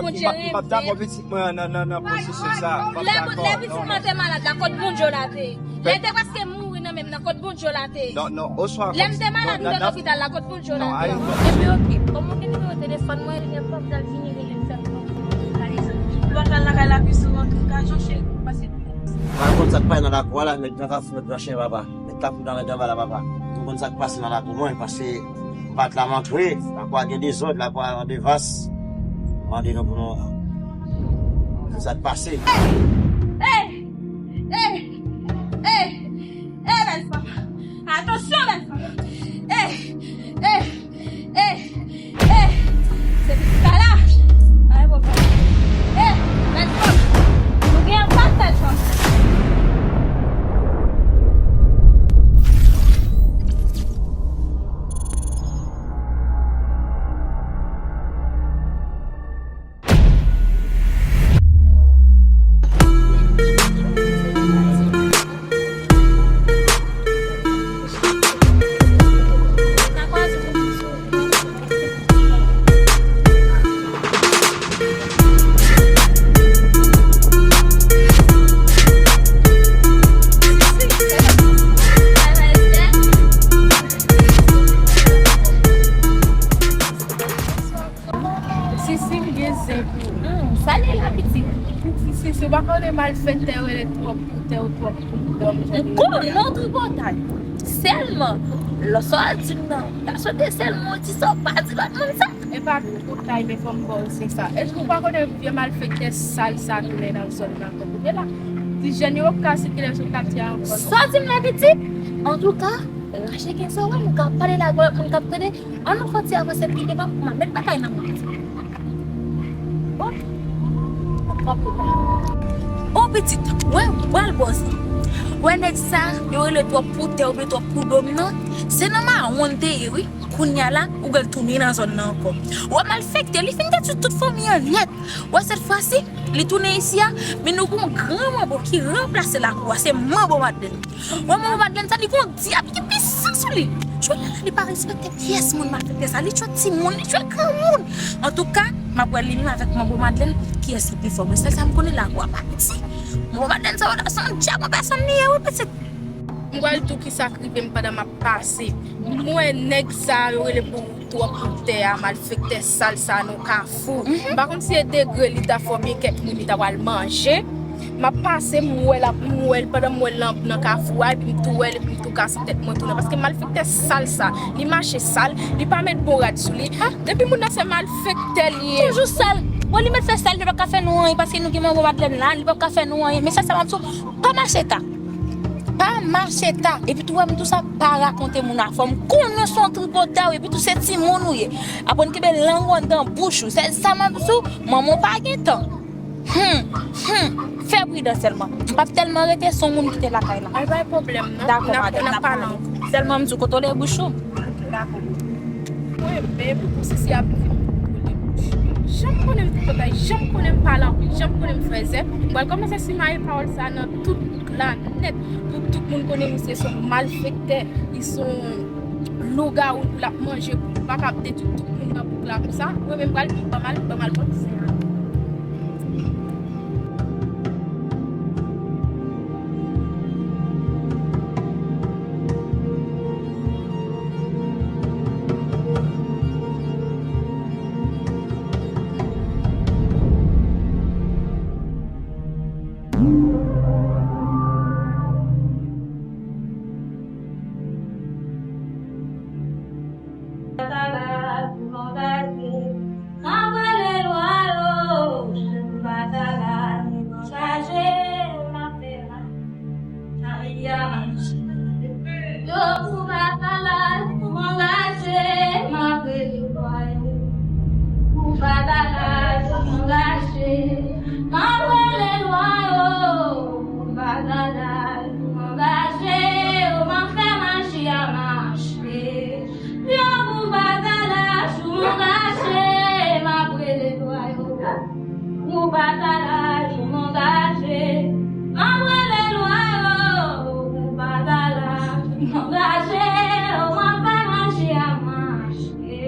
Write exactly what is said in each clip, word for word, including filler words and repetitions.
Bondye renmen m. M p ap dakò pitit mwen nan, nan, nan pozisyon sa. Lè, lè pitit mwen te malad la, kot Bondye w la te ye? Lè l te prèske mouri nan men m nan, kot Bondye w la te ye? Non, non, oswa. Lè m te malad, m te lopital la, kot Bondye w la te ye? Epi oke, kòm ou gen nimewo telefòn mwen, lè m p ap pral vini rele m sèlman. Ou pa ka al lakay la pi souvan, antouka, Jan cheri, pase. M pa konn sa k pase nan lakou a la, nèg nan ka fout nèg nan chen, papa. Nèg ka fout nan nèg anba la, papa. M konn sa k pase nan lakou mwen, pase m pa t la m antre, lakou a gen dezòd, lakou a an devas. Mande nou pou nou konn sa k pase. Ey! Ey! Ey! Ey! Ey, bèl fanm! Atansyon, bèl fanm! Ey! Ey! Ey! Ey! Se pitit sa la! Pa gen pwoblèm. Ey! Bèl fanm! Nou gen anfas, bèl fanm! Sisi, m gen zen pou ou. Hmm, sa l ye la, pitit? Sisi, ou pa konnen malfektè yo rele twòp pou tè ou twòp pou dòm. M konnen w tripotay. Sèlman, lòsò a di m nan, ta swete sèlman w di sa, w pa di lòt moun sa. E pa tripotay, men fò m ba w zen sa. Èske ou pa konnen vye malfektè sal sa tounen nan zòn nan kote w ye la? Ti jèn yo p ka sikile sou katye a ankò, non. Sa w di m la, pitit? Antouka, rache gen sa w wè, moun k ap pale la, moun k ap tande. An nou fè yon ti avanse pi devan pou m al met bagay nan men pitit. O, o pitit, wè, w pral bòz. Wè nèg sa, yo rele twòp pou tè oubyen twòp pou dòm nan. Se nan mawon l te ye, wi. Kounye a la, ou gen l tounen nan zòn nan ankò. Wè malfektè, li fin detwi tout fanmi an nèt. Wè sèt fwa si, li tounen isi a, men nou gen yon gran manbo ki ranplase lakou a, se manbo Madlèn. Wè manbo Madlèn sa, li gon dyab ki pisan sou li. Jodi a la, li pa respekte pyès moun malfektè sa. Li tchwe timoun, li tchwe granmoun. Antouka, m ap wè li menm avèk manbo Madlèn, kiyès ki pi fò. Men sèl sa m konnen, lakou a pa piti. Manbo Madlèn sa, se yon dyab an pèsòn li ye, wi, pitit. M pral di w kisa k rive m pandan m ap pase. M wè nèg sa yo rele pou twòp pou tè a, malfektè sal sa nan Kafou. M pa konn si e degre li ta fè oubyen kèk moun li ta pral manje. M ap pase, m wè l ap, m wè l pandan m wè l nan, nan Kafou a, epi m tou wè l, epi m tou kase tèt mwen tounen. Paske malfektè sal sa, li mache sal, li pa met bon rad sou li. Depi moun nan se malfektè li ye. Toujou sal. Bon, li mèt fè sal, li p ap ka fè nou anyen, paske nou gen manbo Madlèn la, li p ap ka fè nou anyen. Men sèl sa m ap di w, pa mache ta. Pa mache ta. Epi tou wè m di w sa, pa rakonte moun afè w. M konnen w se yon tripotay, epi tou se timoun ou ye. Aprann kenbe lang ou anndan bouch ou. Sèl sa m ap di w, manman w pa gen tan. Hmm, hmm. Fè pridan sèlman. M p ap tèlman rete, se yon moun ki te lakay la. Ay, pa gen pwoblèm, non. Dakò, madanm, n ap pale ankò. Sèlman m di w kontwole bouch ou. Dakò. Mwen menm, pou Sisi ap di m kontwole bouch li. Jan m konnen m tripotay, jan m konnen m pale anpil, jan m konnen m fè zèf, m pral kòmanse simaye pawòl sa nan tout bouk la nèt, pou tout moun konnen misye se yon malfektè, li se yon lougawou, l ap manje pou l pa ka ap detwi tout moun nan bouk la konsa. Mwen menm pral ban m al, ban m al pran ti zen an. Nan vale lwa yo, m pa ta la, m angaje, m ap fè mache. Yo pou batalay, m angaje, m ap rele lwa yo. Pou batalay, m angaje, m ap rele lwa yo. Pou batalay, m angaje, m ap fè maji a mache. Yo pou batalay, m angaje, m ap rele lwa yo. Pou batalay, m angaje, m ap rele lwa yo. Pou batalay, m angaje, m ap fè maji a mache.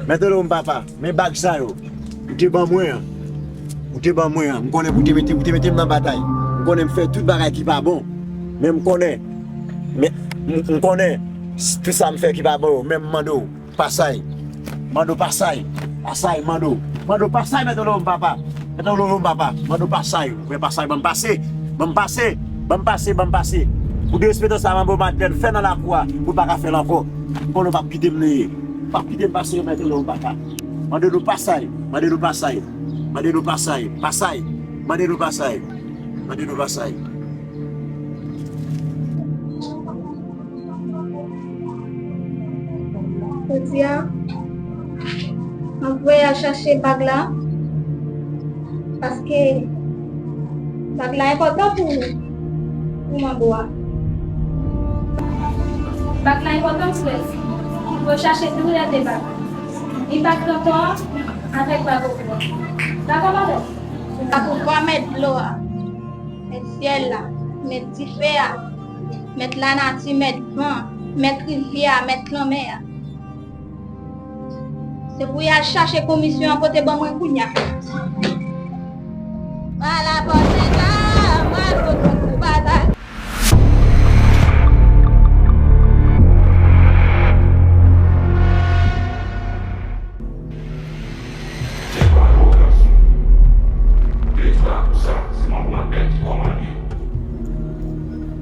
Mèt Olo, m papa, men bag sa yo. Ou te ban mwen an. Ou te ban mwen an. M konnen pou te mete, pou te mete m nan batay. M konnen m fè tout bagay ki pa bon. Men m konnen. Men m, m konnen tout sa m fè ki pa bon yo. Men m mande w. Pasay. Mando pasay. Pasay, mando. Mando pasay, Mèt Olo, m papa. Mèt Olo, m papa. Mando pasay. Ou wè pasay, ban m pase. Ban m pase. Ban m pase, ban m pase. Pou derespektan sa, Manbo Madlèn fè nan lakou a, pou l pa ka fè l ankò. Konnen w p ap kite m li ye. W p ap kite m pase, Mèt Olo, m papa. Mande nou pasay. Mande nou pasay. Mande nou pasay. Pasay. Mande nou pasay. Mande nou pasay. Jodi a, m ap voye al chache bag la, paske bag la enpòtan pou, pou manbo a. Bag la enpòtan, frè. M voye chache tou lè de bag. Li bag tonton an avèk bag okò. Dakò, madanm? Bag okò a mèt dlo a. Mèt syèl la, mèt dife a, mèt lanati, mèt van, mèt rivyè a, mèt lanmè a. Se pou y al chache komisyon an pote ban mwen kounye a. Mwen al apòte la, mwen al fout yon kou batay.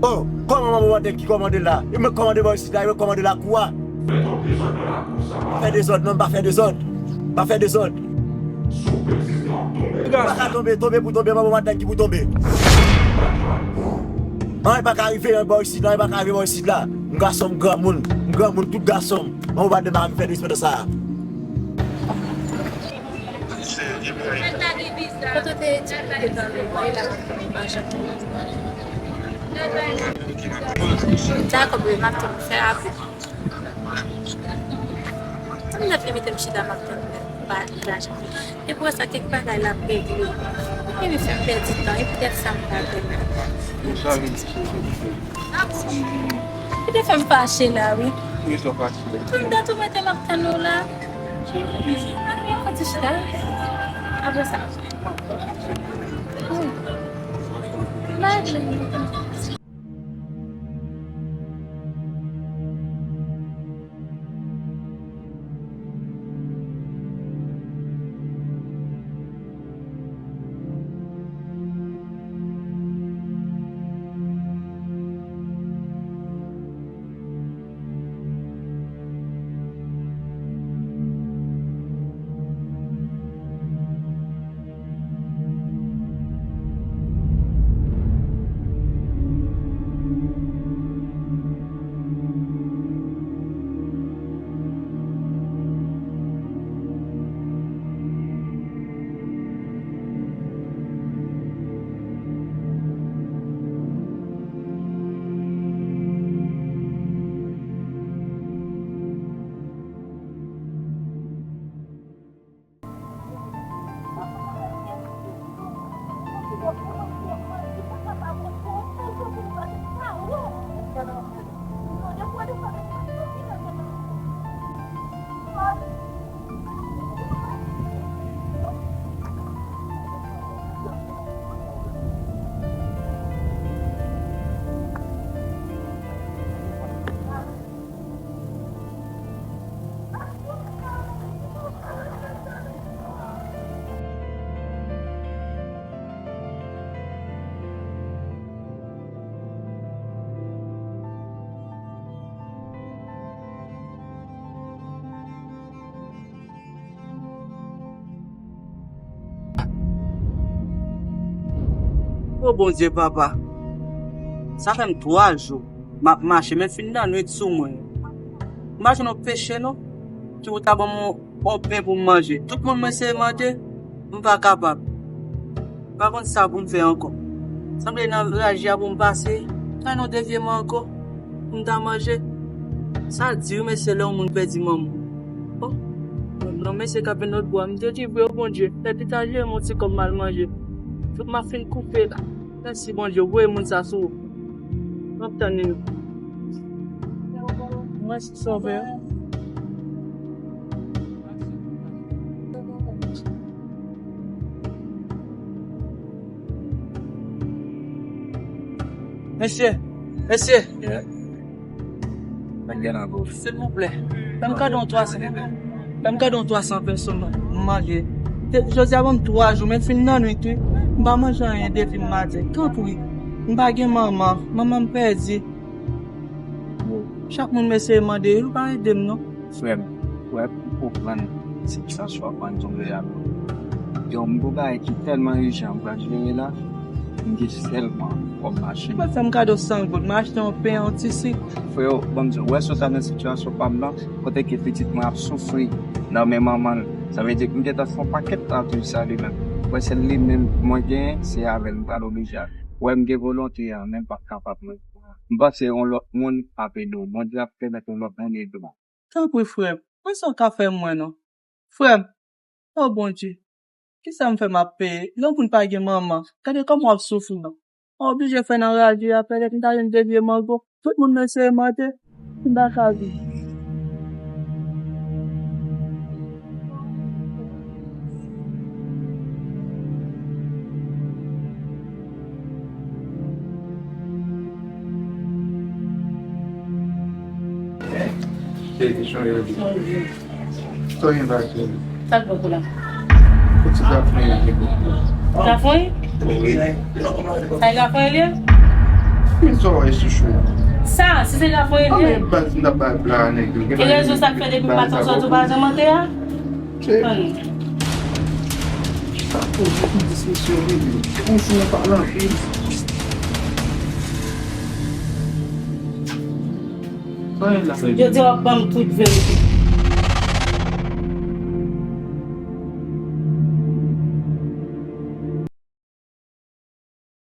Oh, kòman manbo Madlèn ki kòmande la? E mwen k kòmande bò isit la, e mwen k kòmande lakou a. Pa fè dezòd non, pa fè dezòd. Pa fè dezòd. Pa ka tonbe, tonbe pou tonbe, manbo Madlèn ki pou tonbe. Anyen pa ka rive bò isit la, anyen pa ka rive bò isit la. M gason, m granmoun, m granmoun, tout gason. Manbo Madlèn pa ka vin fè dezòd sa a. Kote w te di pou te tande mwen la, pa janm. Dakò, bebe, m ap tann ou fè rapid. Sa m t ap limite m chita, m ap tann ou pa, pa janm. E pou sa, kèk bagay la ap regle. E li fè m pèdi tan, e poutèt sa m pa vin. Li te fè m fache la, wi. Tout dat ou mete m ap tann ou la. Apre sa. Wi. Bye. O Bondye, papa, sa fè m twa jou m ap mache, men fin lannwit sou mwen. M pa jwenn yon peche, non. Si w ta ban m yon, yon pen pou m manje. Tout moun mwen seye mande, m pa kapab. M pa konn sa pou m fè ankò. Sanble nan raje a pou m pase, fè nou devye mwen ankò, pou m ta manje. Sa di wi, mesye, lè yon moun pèdi manman. Oh, non, mesye k ap vin lòt bò a, m te di vre, o Bondye, lè pita jere m yon ti kòb m al manje. Tout m ap fin koupe la. Mèsi, Bondye, voye moun sa sou ou. M ap tann li. Mwen se sovè. Mesye, mesye. Yeah. Mwen gen nan gou. Silvouplè, fè m kado yon twa san. Fè m kado yon twa san peso, m mande. Te- Jodi a ban m twa jou, men fin nan nwit, wi. M pa manje anyen depi maten. Tanpri, m pa gen manman. Manman m pèdi. Chak moun m eseye mande, yo pa ede m, non. Frè m, frè m, m konprann sitiyasyon w ap pran tonbe a. Yo, m gon bagay ki tèlman ijan m pral jere la, m gen sèlman kòb machin. Mwen fè m kado san goud, m achte yon pen, yon ti sik. Freo, ban m di w, w wè sa nan sitiyasyon pa m nan, kote ke pitit mwen ap soufri nan men manman l. Sa vle di, m gentan fè yon pakèt tan ap viv sa li menm. W wè sèl li menm mwen genyen, se avè l m pral oblije al. W wè m gen volonte an, men m p ap kapab non. M panse yon lòt moun ap ede w. Bondye ap pèmèt yon lòt moun ede w. Tanpri, frè m, mwen sa w ka fè mwen non. Frè m, o Bondye, kisa m fè m ap peye? Yon moun pa gen manman, gade kòman w ap soufri non. Ou oblije fè nan raje a, pèdèt m ta jwenn de vye mango. Tout moun m eseye mande, m pa ka viv. Sa w gen pa fini? Sa k bon pou la? Pou ti gason yo te bon. Gason? Wi. Sa e gason li ye? Men sa w wè sou chou. Sa, si se gason li ye. Anben baz m t ap bay pla a nèg yo. Ki rezon sa k fè depi maten w soti w pa janm antre a? Ann. Sa poze pou diskusyon vini. Yon jou w pale anpil. Yo di w ap ban m tout verite.